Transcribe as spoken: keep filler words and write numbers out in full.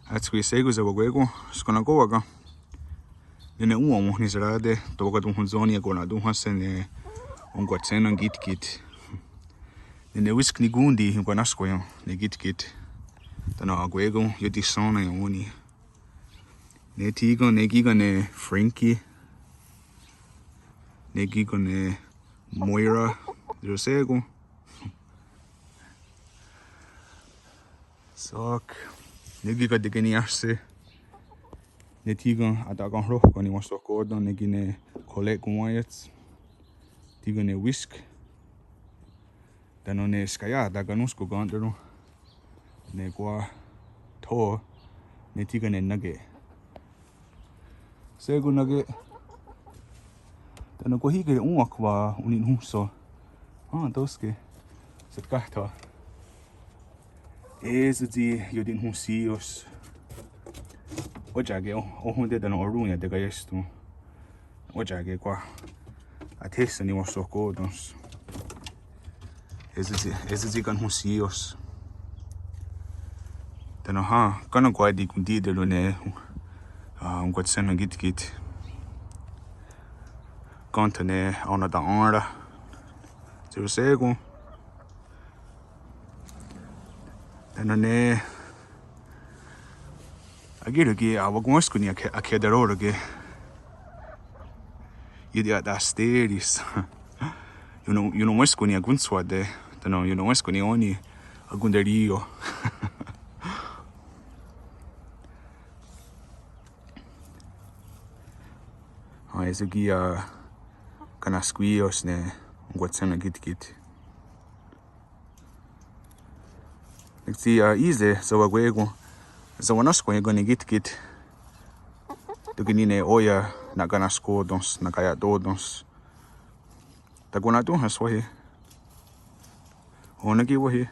Átskwi shé:kon sewakwé:kon, skennen'kó:wa ken. Nè:ne òn:wa wenhniserá:te, tewakatonhwentsó:ni akonatòn:hahse ne onkwatshén: nen kítkit. Nè:ne wísk nikón:ti ionkwanahskwayen ne kítkit. Tánon akwé:kon iotisén:naien ó:ni. Ne thí:ken, ne kí:ken ne Frankie. Ne kí:ken ne Moira. Tsi shé:kon. Sok. Ne kí:ken tekeniiáhse. Ne thí:ken atakenhróhkon niwahsohkò:ten, ne kí:ken ne Colette Kowá:iats. Thí:ken ne wísk. Tánon ne skaià:ta kanónhskon kén:teron. Ne kwah tho. Ne thí:ken ne Nugget. Shé:kon Nugget. Tánon kwah í:kehre' òn:wa ká:ti' onin'hónhso. Ah, tó:ske. Satkáhtha. É:so tsi iotinhonhsí:iohs. Ótia'ke oh-, ohón:te tánon oròn:ia tekaiéston. Ótia'ke kwah athéhsa niwahsohkò:ten's. É:so tsi, é:so tsi kanhonhsí:iohs. Tánon há, ká:nen kwah ti kontí:teron ne, ah, onkwatshén: nen kítkit. Kén:tha ne aonaten'én:ra. Tsi shé:kon. Tánon ne Akì:ron ki' a:wakwen'wéskwani akhe-, akheteró:roke'. Iotia'tahsté:ris. Iono-, ionon'wéskwani akontswà:te. Tánon ionon'wéskwani ó:ni akontarí:io. Ah, é:so ki' ah, kanahskwí:io's ne onkwatshén: nen kítkit. Nek tsi, ah, í:se sewakwé:kon, sewanáhskwayen ken ne kítkit. Tóka' ni' ne ó:ia na'kanahskò:ten's, na'kaia'tò:ten's. Takona'tón:hahs wáhi. Ó:nen ki' wáhi.